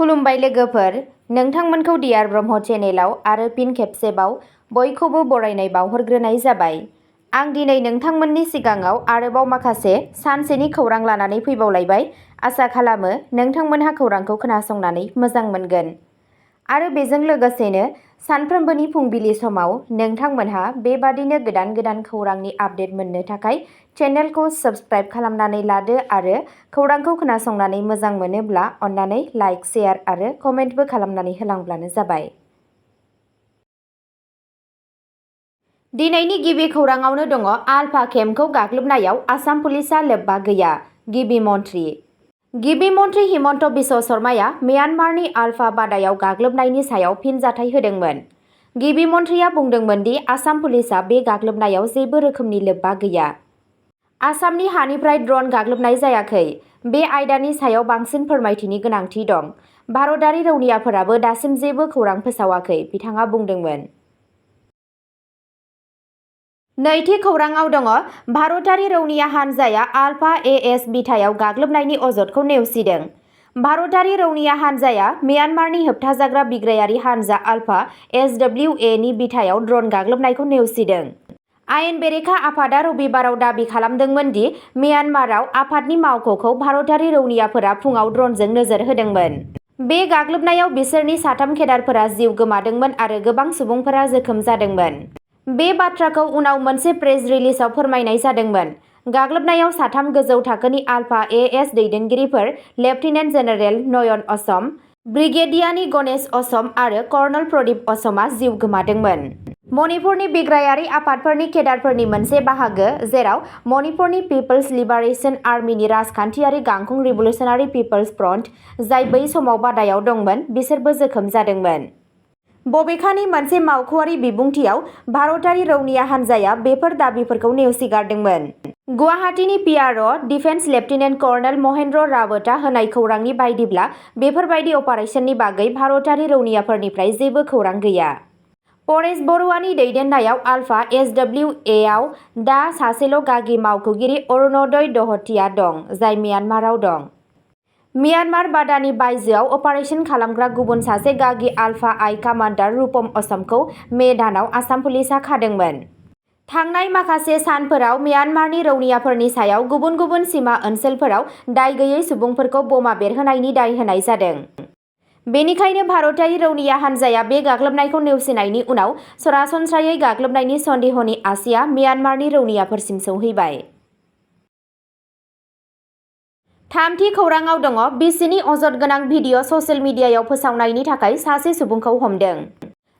खुलुमबाय लोगोफोर, नोंथांमोनखौ डियार ब्रह्म चेनेलाव आरो फिन खेबसेबाव बयखौबो बरायनाय बावहरग्रोनाय जाबाय। आं दिनै नोंथांमोननि सिगाङाव आरोबाव माखासे सानसेनि खौरां लानानै फैबावलायबाय। आसा खालामो नोंथांमोनहा खौरांखौ खोनासंनानै मोजां मोनगोन। आरो बेजों लोगोसेनो सानफ्रोमबोनि फुंबिलि समाव नोंथांमोनहा बेबादिनो गोदान गोदान खौरांनि आपडेट मोननो थाखाय चेनेलखौ साबस्क्राइब खालामनानै लादो आरो खौरांखौ खोनासंनानै मोजां मोनोब्ला अन्नानै लाइक, शेयार आरो कमेन्टबो खालामनानै होलांब्लानो जाबाय। दिनैनि गिबि खौराङावनो दङ आलफा केम्पखौ गाग्लोबनायाव आसाम पुलिसआ लोब्बा गैया। गिबि मन्थ्रि हिमन्त बिश्व शर्माया म्यानमारनि आलफा बादायाव गाग्लोबनायनि सायाव फिनजाथाय होदोंमोन। गिबि मन्थ्रिया बुंदोंमोन दि आसाम पुलिसआ बे गाग्लोबनायाव जेबो रोखोमनि लोब्बा गैया। आसामनि हानिफ्राय ड्रन गाग्लोबनाय जायाखै। बे आयदानि सायाव बांसिन फोरमायथिनि गोनांथि दं। भारतारि रौनियाफोराबो दासिम जेबो खौरां फोसावाखै, बिथाङा बुंदोंमोन। नैथि खौराङाव दङ भारतारि रौनिया हानजाया आलफा एएस बिथायाव गाग्लोबनायनि अजदखौ नेवसिदों। भारतारि रौनिया हानजाया म्यानमारनि होबथाजाग्रा बिग्रायारि हानजा आलफा एसडब्लिउए नि बिथायाव ड्रन गाग्लोबनायखौ नेवसिदों। आयेन बेरेखा आफादआ रबिबाराव दाबि खालामदोंमोन दि म्यानमाराव आफादनि मावख'खौ भारतारि रौनियाफोरा फुङाव ड्रनजों नोजोर होदोंमोन। बे गाग्लोबनायाव बिसोरनि साथाम केडारफोरा जिउ गोमादोंमोन आरो गोबां सुबुंफोरा जोखोम जादोंमोन। बे बाथ्राखौ उनाव मोनसे प्रेस रिलिजआव फोरमायनाय जादोंमोन। गाग्लोबनायाव साथाम गोजौ थाखोनि आलफा एएस दैदेनगिरिफोर लेफ्टिनेन्ट जेनेरेल नयन असम, ब्रिगेडियार गणेश असम आरो कर्नल प्रदीप असमआ जिउ गोमादोंमोन। मणिपुरनि बिग्रायारि आफादफोरनि केडारफोरनि मोनसे बाहागो, जेराव मणिपुरनि पिपल्स लिबारेशन आर्मीनि राजखान्थियारि गांखं रिभलुशनारि पिपल्स फ्रन्ट, जाय बै समाव बादायाव दंमोन, बिसोरबो जोखोम जादोंमोन। बबेखानि मोनसे मावख'आरि बिबुंथियाव भारतारि रौनिया हानजाया बेफोर दाबिफोरखौ नेवसिगारदोंमोन। गुवाहाटीनि पिआरअ डिफेन्स लेफ्टिनेन्ट कर्नेल महेन्द्र रावतआ होनाय खौरांनि बायदिब्ला बेफोरबायदि अपारेशननि बागै भारतारि रौनियाफोरनिफ्राय जेबो खौरां गैया। परेश बरुवानि दैदेननायाव आलफा एसडब्लिउएआव दा सासेल' गागि मावख'गिरि अरुणोदय दहतीया दं, जाय म्यानमाराव दं। म्यानमार बादानि बायजोआव अपारेशन खालामग्रा गुबुन सासे गागि आलफा आइ कामान्डार रुपम असमखौ मे दानाव आसाम पुलिसआ खादोंमोन। थांनाय माखासे सानफोराव म्यानमारनि रौनियाफोरनि सायाव गुबुन गुबुन सिमा ओनसोलफोराव दाय गैयै सुबुंफोरखौ बमा बेरहोनायनि दाय होनाय जादों। बेनिखायनो भारतारि रौनिया हानजाया बे गाग्लोबनायखौ नेवसिनायनि उनाव सरासनस्रायै गाग्लोबनायनि सन्देहनि आसिआ म्यानमारनि रौनियाफोरसिम सौहैबाय। थामथि खौराङाव दङ बिसिनि अजद गोनां भिडिअ ससियेल मिडियायाव फोसावनायनि थाखाय सासे सुबुंखौ हमदों।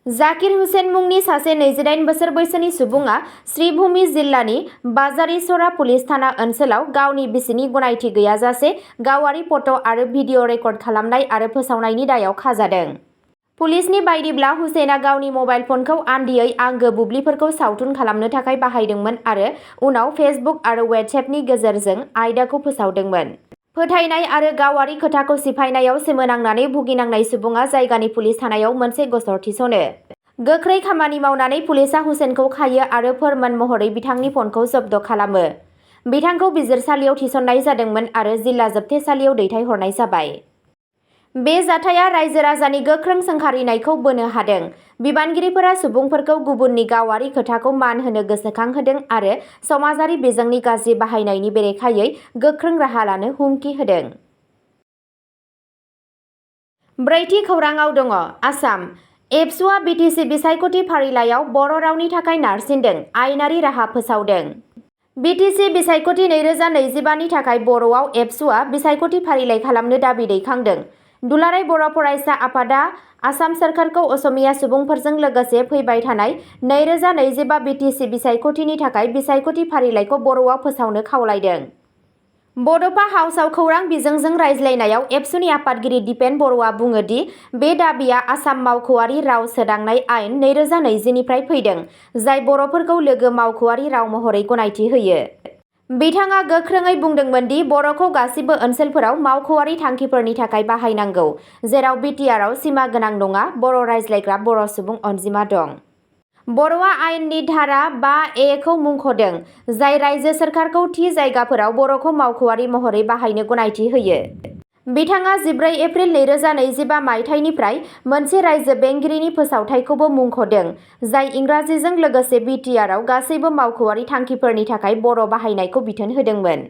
जाकिर हुसेन मुंनि सासे 28 बोसोर बैसोनि सुबुङा श्रीभूमि जिल्लानि बाजारिसरा पुलिस थाना ओनसोलाव गावनि बिसिनि गनायथि गैयाजासे गावारि फट' आरो भिडिअ रेकर्ड खालामनाय आरो फोसावनायनि दायाव खाजादों। पुलिसनि बायदिब्ला हुसेनआ गावनि मबाइल फनखौ आन्दियै आंगो बुब्लिफोरखौ सावथुन खालामनो थाखाय बाहायदोंमोन आरो उनाव फेसबुक आरो व्हाट्सएपनि गेजेरजों आयदाखौ फोसावदोंमोन। फोथायनाय आरो गावारि खोथाखौ सिफायनायाव सोमोनांनानै भुगिनांनाय सुबुङा जायगानि पुलिस थानायाव मोनसे गसर थिसनो। गोख्रै खामानि मावनानै पुलिसआ हुसेनखौ खायो आरो फोरमान महरै बिथांनि फनखौ जब्द खालामो। बिथांखौ बिजिरसालियाव थिसननाय जादोंमोन आरो जिल्ला जोबथेसालियाव दैथायहरनाय जाबाय। बे जाथाया रायजो राजानि गोख्रों सोंखारिनायखौ बोनो हादों। बिबानगिरिफोरा सुबुंफोरखौ गुबुननि गावारि खोथाखौ मान होनो गोसोखांहोदों आरो समाजारि बिजोंनि गाज्रि बाहायनायनि बेरेखायै गोख्रों राहा लानो हुमखि होदों। ब्रैथि खौराङाव दङ आसाम एबसुआ बिटिसि बिसायख'थि फारिलाइयाव बर' रावनि थाखाय नारसिनदों, आयेनारि राहा फोसावदों। बिटिसि बिसायख'थि 2025 नि थाखाय बर'आव एबसुआ बिसायख'थि फारिलाइ खालामनो दाबि दैखांदों। दुलाराय बर' फरायसा आफादआ आसाम सोरखारखौ असमिया सुबुंफोरजों लोगोसे फैबाय थानाय 2025 बिटिसि बिसायख'थिनि थाखाय बिसायख'थि फारिलाइखौ बर'आव फोसावनो खावलायदों। बड'फा हाउसआव खौरां बिजोंजों रायज्लायनायाव एबसुनि आफादगिरि दिपेन बर'आ बुङो दि बे दाबिया आसाम मावख'आरि राव सोदांनाय आयेन 2020 निफ्राय फैदों, जाय बर'फोरखौ लोगो मावख'आरि राव महरै गनायथि होयो। बिथाङा गोख्रोङै बुंदोंमोन दि बर'खौ गासिबो ओनसोलफोराव मावख'आरि थांखिफोरनि थाखाय बाहायनांगौ, जेराव बिटिआरआव सिमा गोनां नङा बर' रायज्लायग्रा बर' सुबुं अनजिमा दं। बर'आ आयेननि धारा 5A खौ मुंख'दों, जाय रायजो सोरखारखौ थि जायगाफोराव बर'खौ मावख'आरि महरै बाहायनो गनायथि होयो। बिथाङा 14 एप्रिल 2025 मायथाइनिफ्राय मोनसे रायजो बेंगिरिनि फोसावथायखौबो मुंख'दों, जाय इंराजिजों लोगोसे बिटिआरआव गासैबो मावख'आरि थांखिफोरनि थाखाय बर' बाहायनायखौ बिथोन होदोंमोन।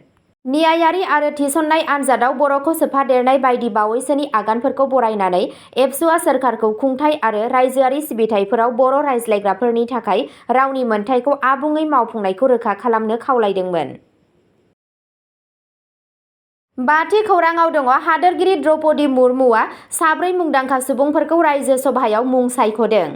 न्यायारि आरो थिसननाय आनजादाव बर'खौ सोफादेरनाय बायदि बावैसोनि आगानफोरखौ बरायनानै एबसुआ सोरखारखौ खुंथाय आरो रायजोआरि सिबिथायफोराव बर' रायज्लायग्राफोरनि थाखाय रावनि मोनथायखौ आबुङै मावफुंनायखौ रोखा खालामनो खावलायदोंमोन। बाथि खौराङाव दङ हादोरगिरि द्रौपदी मुर्मुआ साब्रै मुंदांखा सुबुंफोरखौ रायजो सभायाव मुं सायख'दों।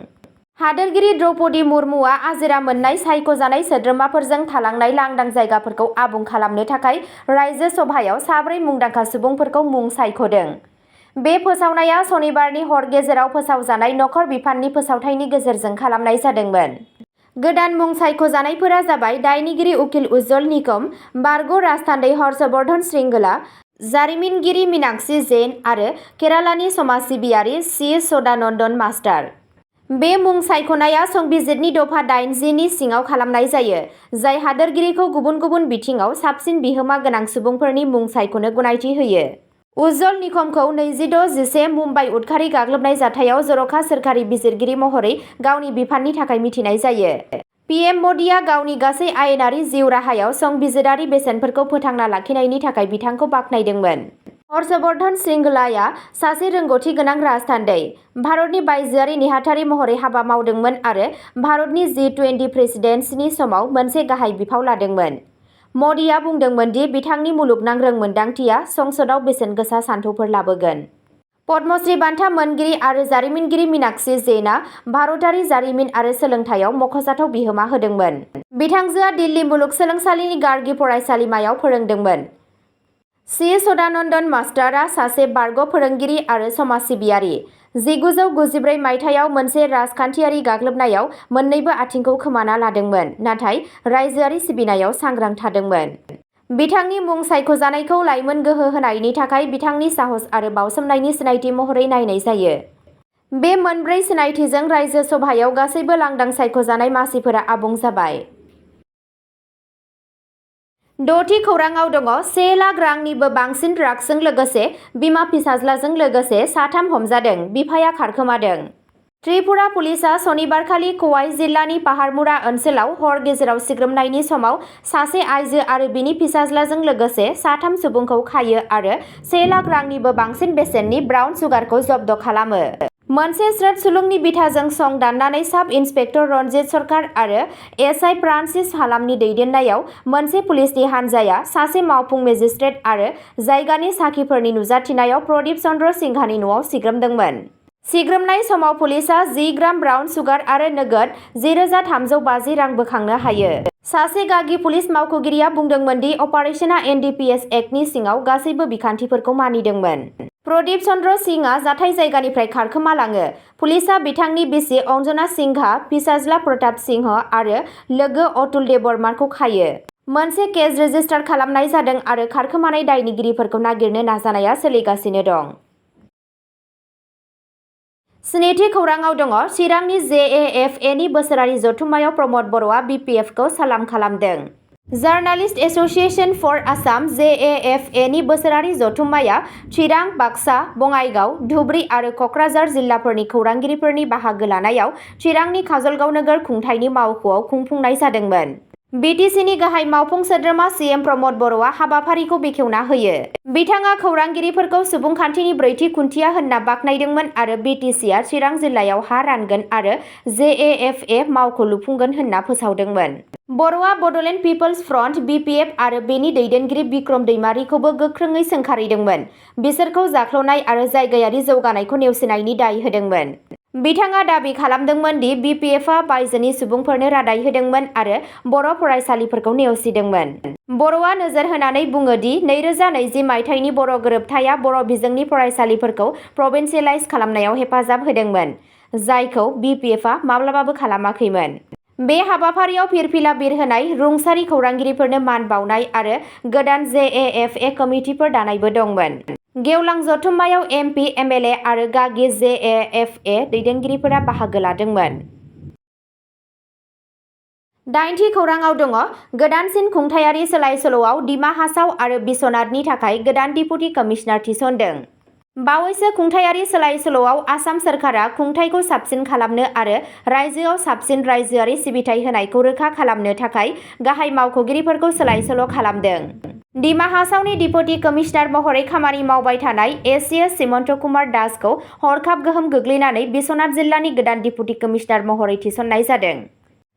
हादोरगिरि द्रौपदी मुर्मुआ आजिरा मोननाय सायख'जानाय सोद्रोमाफोरजों थालांनाय लांदां जायगाफोरखौ आबुं खालामनो थाखाय रायजो सभायाव साब्रै मुंदांखा सुबुंफोरखौ मुं सायख'दों। बे फोसावनाया सनिबारनि हर गेजेराव फोसावजानाय नखर बिफाननि फोसावथायनि गेजेरजों खालामनाय जादोंमोन। गोदान मुं सायख'जानायफोरा जाबाय दायनिगिरि उकिल उज्ज्वल निकम, बारग' राजथान्दै हर्षवर्धन श्रिंगला, जारिमिनगिरि मीनाक्षी जैन आरो केरालानि समाज सिबियारि सी सदानन्दन मास्टार। बे मुं सायख'नाया संबिजिरनि दफा 80 नि सिङाव खालामनाय जायो, जाय हादोरगिरिखौ गुबुन गुबुन बिथिङाव साबसिन बिहोमा गोनां सुबुंफोरनि मुं सायख'नो गनायथि होयो। उज्ज्वल निकमखौ 26/11 मुम्बाइ उदखारि गाग्लोबनाय जाथायाव जर'खा सोरखारि बिजिरगिरि महरै गावनि बिफाननि थाखाय मिथिनाय जायो। पीएम मोदीआ गावनि गासै आयेनारि जिउ राहायाव संबिजिरारि बेसेनफोरखौ फोथांना लाखिनायनि थाखाय बिथांखौ बाख्नायदोंमोन। हर्षवर्धन श्रिंगलाया सासे रोंग'थि गोनां राजथान्दै, भारतनि बायजोआरि नेहाथारि महरै हाबा मावदोंमोन आरो भारतनि G20 प्रेसिडेन्सिनि समाव मोनसे गाहाय बिफाव लादोंमोन। मोदीआ बुंदोंमोन दि बिथांनि मुलुगनां रोंमोनदांथिया संसदआव बेसेन गोसा सानथौफोर लाबोगोन। पद्मश्री बान्था मोनगिरि आरो जारिमिनगिरि मीनाक्षी जैनआ भारतारि जारिमिन आरो सोलोंथायाव मख'जाथाव बिहोमा होदोंमोन। बिथांजोआ दिल्ली मुलुगसोलोंसालिनि गार्गी फरायसालिमायाव फोरोंदोंमोन। सी सदानन्दन मास्टारआ सासे बारग' फोरोंगिरि आरो समाज सिबियारि। 1993 मायथाइयाव मोनसे राजखान्थियारि गाग्लोबनायाव मोन्नैबो आथिंखौ खोमाना लादोंमोन, नाथाय रायजोआरि सिबिनायाव सांग्रां थादोंमोन। बिथांनि मुं सायख'जानायखौ लाइमोन गोहो होनायनि थाखाय बिथांनि साहस आरो बाउसोमनायनि सिनायथि महरै नायनाय जायो। बे मोनब्रै सिनायथिजों रायजो सभायाव गासैबो लांदां सायख'जानाय मासिफोरा आबुं जाबाय। द'थि खौराङाव दङ 1 लाख रांनिबो बांसिन ड्राग्सजों लोगोसे बिमा फिसाज्लाजों लोगोसे साथाम हमजादों, बिफाया खारखोमादों। त्रिपुरा पुलिसआ सनिबारखालि ख'वाइ जिल्लानि पाहाड़मुरा ओनसोलाव हर गेजेराव सिग्रोमनायनि समाव सासे आइजो आरो बिनि फिसाज्लाजों लोगोसे साथाम सुबुंखौ खायो आरो 1 लाख रांनिबो बांसिन बेसेननि ब्राउन सुगारखौ जब्द खालामो। मोनसे स्रोत सुलुंनि बिथाजों सं दाननानै साब इन्सपेक्टर रन्जित सरकार आरो एसआइ फ्रान्सिस हालामनि दैदेननायाव मोनसे पुलिसनि हानजाया सासे मावफुं मेजिस्ट्रेट आरो जायगानि साखिफोरनि नुजाथिनायाव प्रदीप चन्द्र सिंहानि न'आव सिग्रोमदोंमोन। सिग्रोमनाय समाव पुलिसआ 10 ग्राम ब्राउन सुगार आरो नोगोद 10,350 रां बोखांनो हायो। सासे गागि पुलिस मावख'गिरिया बुंदोंमोन दि अपारेशनआ एनडीपीएस एक्टनि सिङाव गासैबो बिखान्थिफोरखौ मानिदोंमोन। प्रदीप चन्द्र सिंहआ जाथाय जायगानिफ्राय खारखोमालाङो। पुलिसआ बिथांनि बिसि अंजना सिंहा, फिसाज्ला प्रताप सिंह आरो लोगो अतुल देबबर्माखौ खायो। मोनसे केस रेजिस्टार खालामनाय जादों आरो खारखोमानाय दायनिगिरिफोरखौ नागिरनो नाजानाया सोलिगासिनो दं। स्निथि खौराङाव दङ चिरांनि जेएएफएनि बोसोरारि जथुम्मायाव प्रमद बर'आ बिपिएफखौ सालाम खालामदों। जार्नालिस्ट एस'सिएशन फर आसाम जेएएफएनि बोसोरारि जथुम्माया चिरां, बाक्सा, बङाइगाव, धुबरी आरो क'क्राझार जिल्लाफोरनि खौरांगिरिफोरनि बाहागो लानायाव चिरांनि काजलगाव नोगोर खुंथायनि मावख'आव खुंफुंनाय जादोंमोन। बिटिसिनि गाहाय मावफुं सोद्रोमा सीएम प्रमद बर'आ हाबाफारिखौ बेखेवना होयो। बिथाङा खौरांगिरिफोरखौ सुबुंखान्थिनि ब्रैथि खुन्थिया होनना बाख्नायदोंमोन आरो बिटिसिआ चिरां जिल्लायाव हा रानगोन आरो जेएएफए मावख' लुफुंगोन होनना फोसावदोंमोन। बर'आ बड'लेण्ड पिपल्स फ्रन्ट (बिपिएफ) आरो बेनि दैदेनगिरि बिक्रम दैमारिखौबो गोख्रोङै सोंखारिदोंमोन, बिसोरखौ जाख्ल'नाय आरो जायगायारि जौगानायखौ नेवसिनायनि दाय होदोंमोन। बिथाङा दाबि खालामदोंमोन दि बिपिएफआ बायजोनि सुबुंफोरनो रादाय होदोंमोन आरो बर' फरायसालिफोरखौ नेवसिदोंमोन। बर'आ नोजोर होनानै बुङो दि 2020 मायथाइनि बर' गोरोबथाया बर' बिजोंनि फरायसालिफोरखौ प्रभिन्सियेलाइज खालामनायाव हेफाजाब होदोंमोन, जायखौ बिपिएफआ माब्लाबाबो खालामाखैमोन। बे हाबाफारियाव फिरफिला बिरहोनाय, रुंसारि खौरांगिरिफोरनो मान बावनाय आरो गोदान जेएएफए कमिटिफोर दानायबो दंमोन। गेवलां जथुम्मायाव एमपि, एमएलए आरो गागि जेएएफए दैदेनगिरिफोरा बाहागो लादोंमोन। दाइनथि खौराङाव दङ गोदानसिन खुंथायारि सोलाय-सोल'आव डिमा हासाव आरो बिश्वनाथनि थाखाय गोदान डिपुटि कमिशनार थिसनदों। बावैसो खुंथायारि सोलाय-सोल'आव आसाम सोरखारा खुंथायखौ साबसिन खालामनो आरो रायजोआव साबसिन रायजोआरि सिबिथाय होनायखौ रोखा खालामनो थाखाय गाहाय मावख'गिरिफोरखौ सोलाय-सोल' खालामदों। डिमा हासावनि डिपुटि कमिशनार महरै खामानि मावबाय थानाय एसीएस सिमन्त कुमार दासखौ हरखाब गोहोम गोग्लैनानै बिश्वनाथ जिल्लानि गोदान डिपुटि कमिशनार महरै थिसननाय जादों।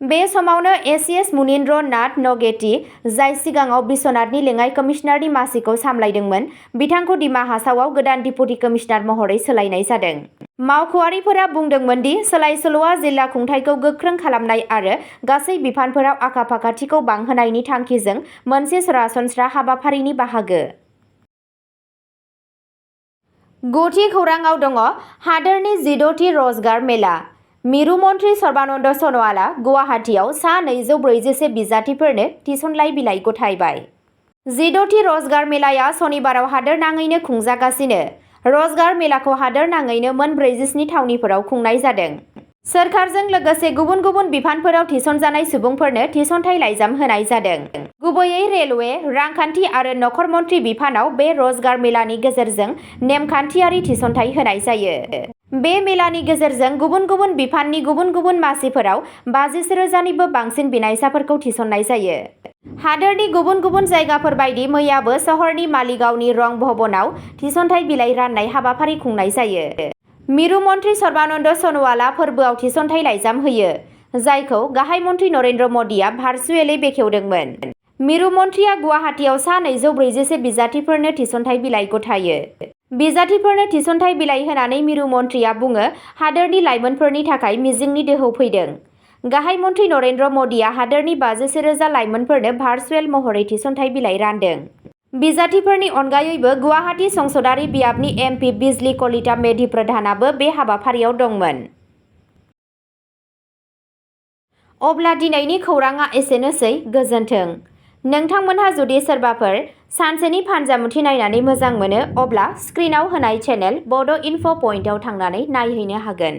बे समावनो एसीएस मुनिन्द्र नाथ नगेटि, जाय सिगाङाव बिश्वनाथनि लेङाइ कमिशनारनि मासिखौ सामलायदोंमोन, बिथांखौ डिमा हासावआव गोदान डिपुटि कमिशनार महरै सोलायनाय जादों। मावख'आरिफोरा बुंदोंमोन दि सोलाय-सोल'आ जिल्ला खुंथायखौ गोख्रों खालामनाय आरो गासै बिफानफोराव आखा-फाखाथिखौ बांहोनायनि थांखिजों मोनसे सरासनस्रा हाबाफारिनि बाहागो। गुथि खौराङाव दङ हादोरनि 14थि र'जगार मेला। मिरु मन्थ्रि सर्बानन्द सन'वालआ गुवाहाटीआव सा 241 बिजाथिफोरनो थिसनलाइ बिलाइ गथायबाय। 14थि र'जगार मेलाया सनिबाराव हादोरनाङैनो खुंजागासिनो। र'जगार मेलाखौ हादोरनाङैनो मोन 47 थावनिफोराव खुंनाय जादों। सोरखारजों लोगोसे गुबुन गुबुन बिफानफोराव थिसनजानाय सुबुंफोरनो थिसनथाइ लाइजाम होनाय जादों। गुबैयै रेलवे, रांखान्थि आरो नखर मन्थ्रि बिफानाव बे र'जगार मेलानि गेजेरजों नेमखान्थियारि थिसनथाइ होनाय जायो। बे मेलानि गेजेरजों गुबुन गुबुन बिफाननि गुबुन गुबुन मासिफोराव 50,000निबो बांसिन बिनायसाफोरखौ थिसननाय जायो। हादोरनि गुबुन गुबुन जायगाफोर बायदि मैयाबो सहरनि मालिगावनि रं भवनाव थिसनथाइ बिलाइ राननाय हाबाफारि खुंनाय जायो। मिरु मन्थ्रि सर्बानन्द सन'वालआ फोरबोआव थिसनथाइ लाइजाम होयो, जायखौ गाहाय मन्थ्रि नरेन्द्र मदिआ भार्चुएलि बेखेवदोंमोन। मिरु मन्थ्रिया गुवाहाटीआव सा 241 बिजाथिफोरनो थिसनथाइ बिलाइ गथायो। बिजाथिफोरनो थिसनथाइ बिलाइ होनानै मिरु मन्थ्रिया बुङो, हादोरनि लाइमोनफोरनि थाखाय मिजिंनि दोहौ फैदों। गाहाय मन्थ्रि नरेन्द्र मदिआ हादोरनि 51,000 लाइमोनफोरनो भार्चुएल महरै थिसनथाइ बिलाइ रानदों। बिजाथिफोरनि अनगायैबो गुवाहाटी संसदारि बियाबनि एमपि बिजली कलिता मेधि प्रधानाबो बे हाबाफारियाव दंमोन। अब्ला दिनैनि खौराङा एसेनोसै, गोजोन्थों। नोंथांमोनहा जुदि सोरबाफोर सानसेनि फानजामुथि नायनानै मोजां मोनो, अब्ला स्क्रिनआव होनाय चेनेल बड' इनफ' पइन्टआव थांनानै नायहैनो हागोन।